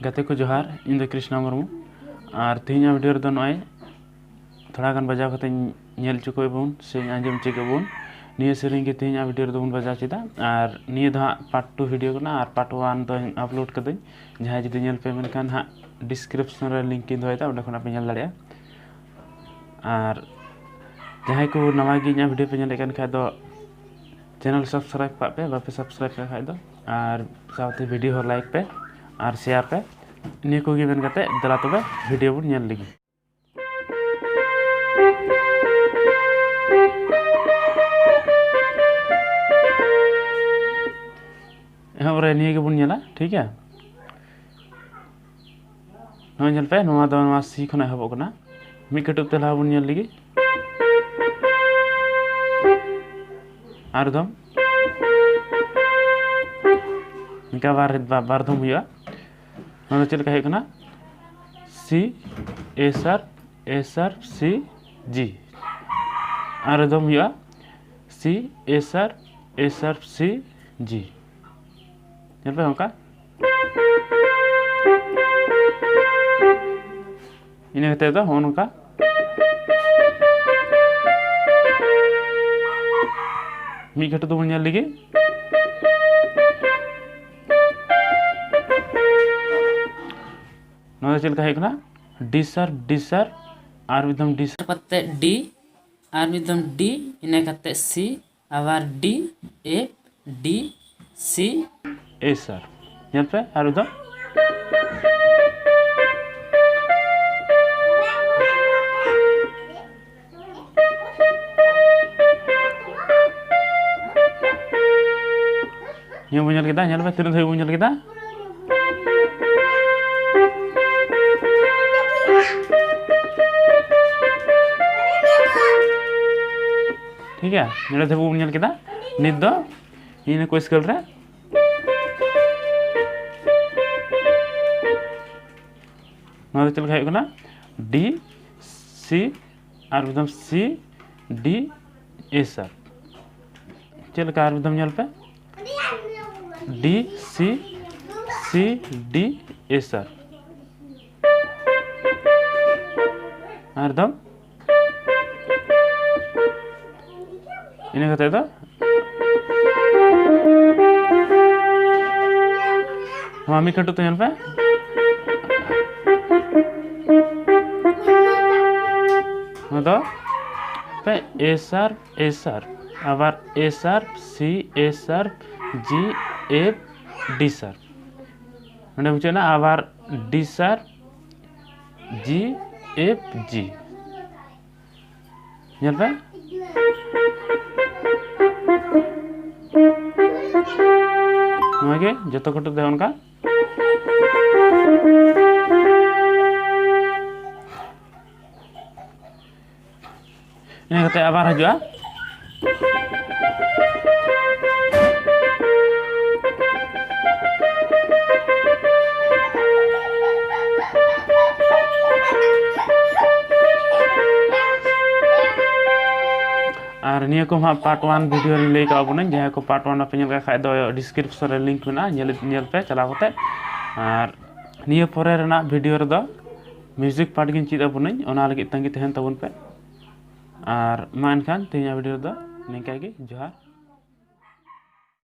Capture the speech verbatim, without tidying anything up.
ᱜᱟᱛᱮ ᱠᱚ ᱡᱚᱦᱟᱨ, ᱤᱧ ᱫᱚ ᱠᱨᱤᱥᱱᱟ ᱢᱩᱨᱢᱩ᱾ ᱟᱨ ᱛᱮᱦᱮᱧᱟᱜ ᱵᱷᱤᱰᱤᱭᱳ ᱨᱮᱫᱚ ᱱᱚᱜᱼᱚᱭ ᱛᱷᱚᱲᱟ ᱜᱟᱱ ᱵᱟᱡᱟᱣ ᱠᱟᱛᱮᱧ ᱧᱮᱞ ᱦᱚᱪᱚ ᱠᱮᱫ ᱵᱚᱱ ᱥᱮᱧ ᱟᱸᱡᱚᱢ ᱦᱚᱪᱚ ᱠᱮᱫ ᱵᱚᱱ᱾ ᱱᱤᱭᱟᱹ ᱥᱮᱨᱮᱧ ᱜᱮ ᱛᱮᱦᱮᱧᱟᱜ ᱵᱷᱤᱰᱤᱭᱳ ᱨᱮᱫᱚ ᱵᱚᱱ ᱵᱟᱡᱟᱣ ᱪᱮᱫᱟ᱾ ᱟᱨ ᱱᱤᱭᱟᱹ ᱫᱚ ᱦᱟᱸᱜ ᱯᱟᱨᱴ ᱴᱩ ᱵᱷᱤᱰᱤᱭᱳ ᱠᱟᱱᱟ, ᱟᱨ ᱯᱟᱨᱴ ᱳᱣᱟᱱ ᱫᱚᱧ ᱟᱯᱞᱳᱰ ᱠᱟᱹᱫᱟᱹᱧ᱾ ᱡᱟᱦᱟᱸᱭ ᱡᱩᱫᱤ ᱧᱮᱞ ᱯᱮ ᱢᱮᱱᱠᱷᱟᱱ ᱦᱟᱸᱜ ᱰᱤᱥᱠᱨᱤᱯᱥᱚᱱ ᱨᱮ ᱞᱤᱝᱠ ᱤᱧ ᱫᱚᱦᱚᱭᱮᱫᱟ, ᱚᱸᱰᱮ ᱠᱷᱚᱱᱟᱜ ᱯᱮ ᱧᱮᱞ ᱫᱟᱲᱮᱭᱟᱜᱼᱟ᱾ ᱟᱨ ᱡᱟᱦᱟᱸᱭ ᱠᱚ ᱱᱟᱣᱟ ᱜᱮ ᱤᱧᱟᱹᱜ ᱵᱷᱤᱰᱤᱭᱳ ᱯᱮ ᱧᱮᱞᱮᱫ ᱠᱟᱱ ᱠᱷᱟᱡ ᱫᱚ, ᱪᱮᱱᱮᱞ ᱥᱟᱵᱥᱠᱨᱟᱭᱤᱵᱽ ᱠᱟᱜ ᱯᱮ, ᱵᱟᱯᱮ ᱥᱟᱵᱥᱠᱨᱟᱭᱤᱵᱽ ᱠᱟᱜ ᱠᱷᱟᱡ ᱫᱚ᱾ ᱟᱨ ᱥᱟᱶᱛᱮ ᱵᱷᱤᱰᱤᱭᱳ ᱦᱚᱸ ᱞᱟᱭᱤᱠ ᱯᱮ ᱟᱨ ᱥᱮᱭᱟᱨ ᱯᱮ᱾ ᱱᱤᱭᱟᱹ ᱠᱚᱜᱮ ᱢᱮᱱ ᱠᱟᱛᱮ ᱫᱮᱞᱟ ᱛᱚᱵᱮ ᱵᱷᱤᱰᱤᱭᱳ ᱵᱚᱱ ᱧᱮᱞ ᱞᱮᱜᱮ᱾ ᱮᱦᱚᱵ ᱨᱮ ᱱᱤᱭᱟᱹ ᱜᱮᱵᱚᱱ ᱧᱮᱞᱟ, ᱴᱷᱤᱠ ᱜᱮᱭᱟ? ᱱᱚᱜᱼᱚᱭ ᱧᱮᱞ ᱯᱮ, ᱱᱚᱣᱟ ᱫᱚ ᱱᱚᱣᱟ ᱥᱤ ᱠᱷᱚᱱ ᱮᱦᱚᱵᱚᱜ ᱠᱟᱱᱟ᱾ ᱢᱤᱫ ᱠᱟᱹᱴᱩᱵ ᱛᱮ ᱞᱟᱦᱟ ᱵᱚᱱ ᱧᱮᱞ ᱞᱮᱜᱮ᱾ ᱟᱨ ᱫᱚᱢ ᱱᱤᱝᱠᱟ ᱵᱟᱨ, ᱵᱟ-, ᱵᱟᱨ ᱫᱚᱢ ᱦᱩᱭᱩᱜᱼᱟ᱾ ᱱᱚᱣᱟ ᱫᱚ ᱪᱮᱫ ᱞᱮᱠᱟ ᱦᱩᱭᱩᱜ ᱠᱟᱱᱟ? ᱥᱤ, ᱮ ᱥᱟᱨᱯ, ᱮ ᱥᱟᱨᱯ, ᱥᱤ, ᱡᱤ᱾ ᱟᱨ ᱫᱚᱢ ᱦᱩᱭᱩᱜᱼᱟ ᱥᱤ, ᱮ ᱥᱟᱨᱯ, ᱮ ᱥᱟᱨᱯ, ᱥᱤ, ᱡᱤ᱾ ᱧᱮᱞ ᱯᱮ ᱚᱱᱠᱟ᱾ ᱤᱱᱟᱹ ᱠᱟᱛᱮ ᱫᱚ ᱦᱚᱸᱜᱼᱚ ᱱᱚᱝᱠᱟ᱾ ᱢᱤᱫ ᱠᱟᱹᱴᱩᱵ ᱫᱚᱵᱚᱱ ᱧᱮᱞ ᱞᱮᱜᱮ᱾ ᱱᱚᱣᱟ ᱫᱚ ᱪᱮᱫ ᱞᱮᱠᱟ ᱦᱩᱭᱩᱜ ᱠᱟᱱᱟ? D sharp, D sharp, ᱟᱨ ᱢᱤᱫ ᱫᱷᱚᱢ D sharp, ᱠᱟᱛᱮ D, ᱟᱨ ᱢᱤᱫ ᱫᱷᱚᱢ D, ᱤᱱᱟᱹ ᱠᱟᱛᱮ C, ᱟᱵᱟᱨ D, F, D, C, A sharp᱾ ᱧᱮᱞ ᱯᱮ ᱟᱨ ᱢᱤᱫ ᱫᱷᱟᱣ᱾ ᱱᱤᱭᱟᱹ ᱵᱚᱱ ᱧᱮᱞ ᱠᱮᱫᱟ, ᱧᱮᱞ ᱯᱮ ᱛᱤᱱᱟᱹᱜ ᱫᱷᱟᱹᱵᱤᱡ ᱵᱚᱱ ᱧᱮᱞ ᱠᱮᱫᱟ᱾ ᱴᱷᱤᱠ ᱜᱮᱭᱟ, ᱱᱚᱰᱮ ᱫᱷᱟᱹᱵᱤᱡ ᱵᱚᱱ ᱧᱮᱞ ᱠᱮᱫᱟ᱾ ᱱᱤᱛ ᱫᱚ ᱤᱧ ᱠᱚ scale ᱨᱮ ᱱᱚᱣᱟ ᱫᱚ ᱪᱮᱫ ᱞᱮᱠᱟ ᱦᱩᱭᱩᱜ ᱠᱟᱱᱟ? D, C, ᱟᱨ ᱢᱤᱫ ᱫᱷᱟᱣ C, D, A sharp᱾ ᱪᱮᱫ ᱞᱮᱠᱟ? ᱟᱨ ᱢᱤᱫ ᱫᱷᱟᱣ ᱧᱮᱞ ᱯᱮ, D, C, C, D, A sharp᱾ ᱟᱨ ᱫᱷᱟᱣ ᱤᱱᱟᱹ ᱠᱟᱛᱮ ᱫᱚ ᱱᱚᱣᱟ ᱢᱤᱫ ᱠᱟᱹᱴᱩᱵ ᱛᱮ ᱧᱮᱞ ᱯᱮ᱾ ᱱᱚᱣᱟ ᱫᱚ ᱯᱮ A sharp, A sharp, ᱟᱵᱟᱨ A sharp, C, A sharp, G, F, D sharp᱾ ᱱᱚᱰᱮ ᱢᱩᱪᱟᱹᱫ ᱮᱱᱟ, ᱟᱵᱟᱨ D sharp, G, F, G᱾ ᱧᱮᱞ ᱯᱮ, ᱱᱚᱣᱟ ᱜᱮ ᱡᱚᱛᱚ ᱠᱟᱹᱴᱩᱵ ᱛᱮ ᱚᱱᱠᱟ᱾ ᱤᱱᱟᱹ ᱠᱟᱛᱮ ᱟᱵᱟᱨ ᱦᱤᱡᱩᱜᱼᱟ᱾ ᱟᱨ ᱱᱤᱭᱟᱹ ᱠᱚ ᱦᱟᱸᱜ part one video ᱨᱮᱧ ᱞᱟᱹᱭ ᱠᱟᱜ ᱵᱚᱱᱟᱹᱧ, ᱡᱟᱦᱟᱸᱭ ᱠᱚ part one ᱵᱟᱯᱮ ᱧᱮᱞ ᱠᱟᱜ ᱠᱷᱟᱡ ᱫᱚ description ᱨᱮ link ᱢᱮᱱᱟᱜᱼᱟ, ᱧᱮᱞ, ᱧᱮᱞ ᱯᱮ ᱪᱟᱞᱟᱣ ᱠᱟᱛᱮ᱾ ᱟᱨ ᱱᱤᱭᱟᱹ ᱯᱚᱨᱮ ᱨᱮᱱᱟᱜ video ᱨᱮᱫᱚ music part ᱜᱤᱧ ᱪᱮᱫ ᱟᱵᱚᱱᱟᱹᱧ, ᱚᱱᱟ ᱞᱟᱹᱜᱤᱫ ᱛᱟᱺᱜᱤ ᱛᱟᱦᱮᱱ ᱛᱟᱵᱚᱱ ᱯᱮ᱾ ᱟᱨ ᱢᱟ ᱮᱱᱠᱷᱟᱱ ᱛᱮᱦᱮᱧᱟᱜ video ᱨᱮᱫᱚ ᱱᱤᱝᱠᱟ ᱜᱮ, ᱡᱚᱦᱟᱨ᱾